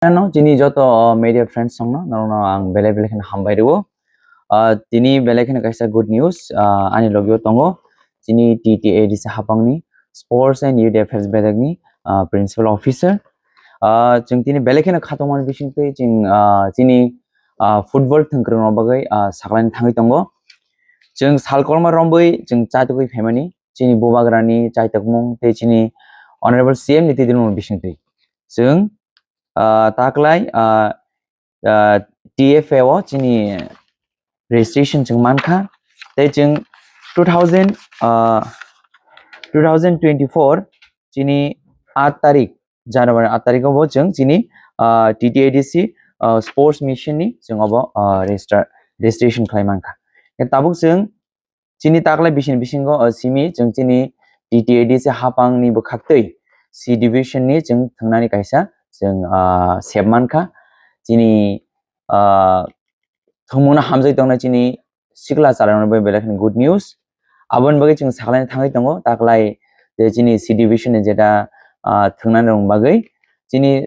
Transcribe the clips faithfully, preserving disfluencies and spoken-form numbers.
Ano chini joto, uh, media friends songno, norokno ang belai belai kheno hambai rwo. Uh, tini belai kheno kaisa good news, uh, ani logio tongo. Chini T T A D C hapangni Sports and Youth Affairs bedekni, uh, Principal Officer. Uh, chwng tini belai kheno khatungmani bisingtwi chwng, uh, chini, uh, football thwngkwrwngno bagwi, uh, saklaini thangwi tongo. Chwng sal kolma rombwi chwng chatugwi phaimani chini bubagrani chaitokmung tei chini Honorable C M ni twi dwlmung bisingtwi. Chwng, ah, taklai, ah, ah, T F A o chini registration chwng mankha. Tei chwng two thousand, ah, two thousand twenty-four chini aat tarik, January aat tarik o bo chwng chini, ah, T T A D C, ah, sports mission ni chwng obo, ah, register, registration khlai mankha. Tabuk chwng chini taklai bisini bisingo, o, simi chwng chini T T A D C hapangni bwkhaktwi C division ni chwng thwngnani kaisa chwng, ah, sep mankha. Chini, ah, thwngmungno hamjagwi tongnai chini sikla chalairokno bai belai kheno good news. Aboni bagwi chwng saklaina thangwi tongo, taklai je chini C division ni jeta, ah, thwngnani rokni bagwi chini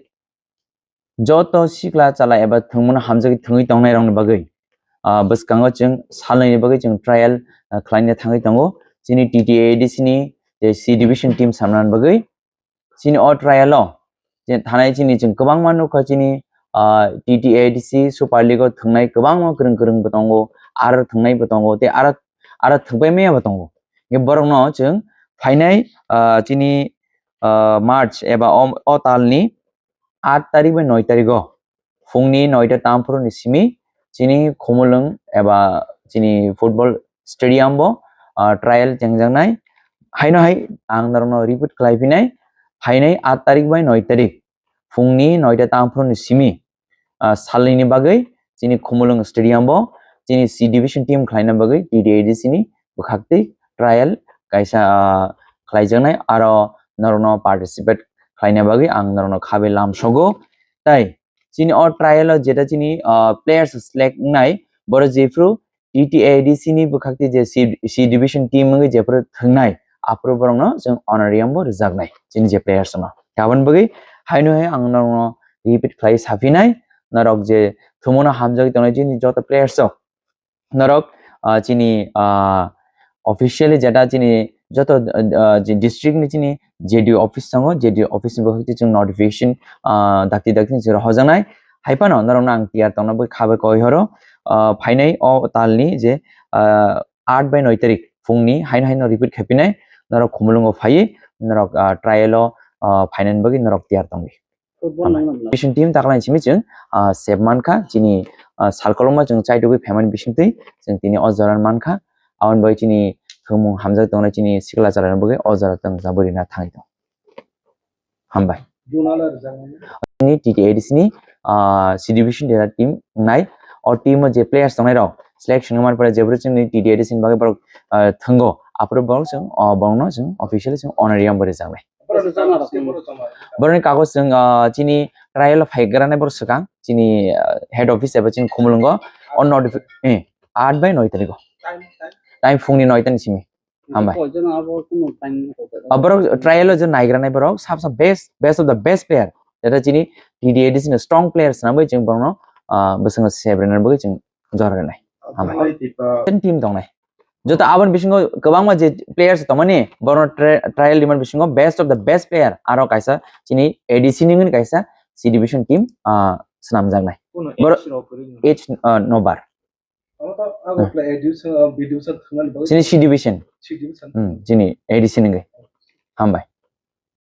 joto sikla chala eba thwngmano hamjagwi thwngwi tongnairokni bagwi, ah, bwskango chwng salnwini bagwi chwng trial, ah, khlaina thangwi tongo. Chini T T A D C ni je C division team samnani bagwi chini o trial o je thanai chini chwng kwbangma nukha chini, ah, T T A D C Super League o thwngnai kwbangma kwrwng kwrwng bo tongo, aro thwngnai bo tongo, tei aro, aro thwngpai maya bo tongo. Borokno chwng phainai, ah, chini, ah, March eba o, o talni aat tarik bai noi tarik o phungni noita tamphuru ni simi chini Khumulwng eba chini football stadium bo, ah, trial chengjaknai. Haino hai ang norokno repeat khlai phinai, phainai aat tarik bai noi tarik phungni noita tamphuru ni simi, ah, salnwini bagwi chini Khumulwng stadium bo chini C division team khlaina bagwi T T A D C ni bwkhaktwi trial kaisa, ah, khlaijaknai, aro norokno participate khlaina bagwi ang norokno khabai lamsogo. Tai chini o trial o jeta chini, ah, players select wngnai, borok jephru T T A D C ni bwkhakti je C, C division team wngwi jephru thwngnai, aphuru borokno chwng honorarium bo rwjaknai chini je players no. Aboni bagwi haino hai ang norokno repeat khlai saphinai, norok je thwngmano hamjagwi tongnai chini joto players rok, norok, ah, chini, ah, officially jeta chini joto, ah, je district ni chini J D O office tongo, J D O office ni bwkhakti chwng notification, ah, dakti dakti chwng rohorjaknai. Hai phano norokno ang tiyar tongna bagwi kha bai koi horo, ah, phainai o talni je, ah, aat bai noi tarik phungni haino haino repeat khaipinai, norok Khumulwngo phaiwi norok, ah, trial o, ah, phainani bagwi norok tiyar tongdi. Football Hambai. Nangna bwla. Mission team taklai simi chwng, ah, sep mankha, chini, ah, salkolokma chwng chaitugwi phaimani bisingtwi chwng tini o jora mankha. Aboni bagwi chini thwngmung hamjak tongnai chini sikla chalarokni bagwi o jora chwng jabwi rina thangwi tongo. Hambai. Juna le rwjakmani. Ni T T A D C ni, ah, C division dera team wngnai. O team o je players tongnai rok selection wngmani pore jephru chwngni T T A D C ni bagwi borok, ah, thwngo. Aphuru borok chwng, ah, borokno chwng officially chwng honorarium bo rwjaknai. Borok rwjakna rok. Borokni kagoj chwng, ah, chini trial o phai granai borok swkang chini, ah, head office eba chini Khumulwngo o notifi-, eh, aat bai noi tariko. Time, time. Time phungni noi ta ni simi. Hambai. Koi jana abo kuno time ko. Ah, borok trial o je nai granai borok sab sab best, best of the best player. Jeta chini T T A D C ni strong player swnamwi chwng borokno, ah, bwskango sebrinani bagwi chwng jora rwnai. Hambai. Ten team tongnai. Joto aboni bisingo kwbangma je players tongmani, borokno tri-, trial rimani bisingo best of the best player aro kaisa chini A D C ni wngwi kaisa C division team, ah, swnamjaknai. Kuno Borok age rok kwrwi no? Age, ah, nobar. Abo to abo Hmm. play A D C, ah, B D C thangmani bagwi Chini C division. C division. Hmm, chini A D C ni wngwi. Hambai.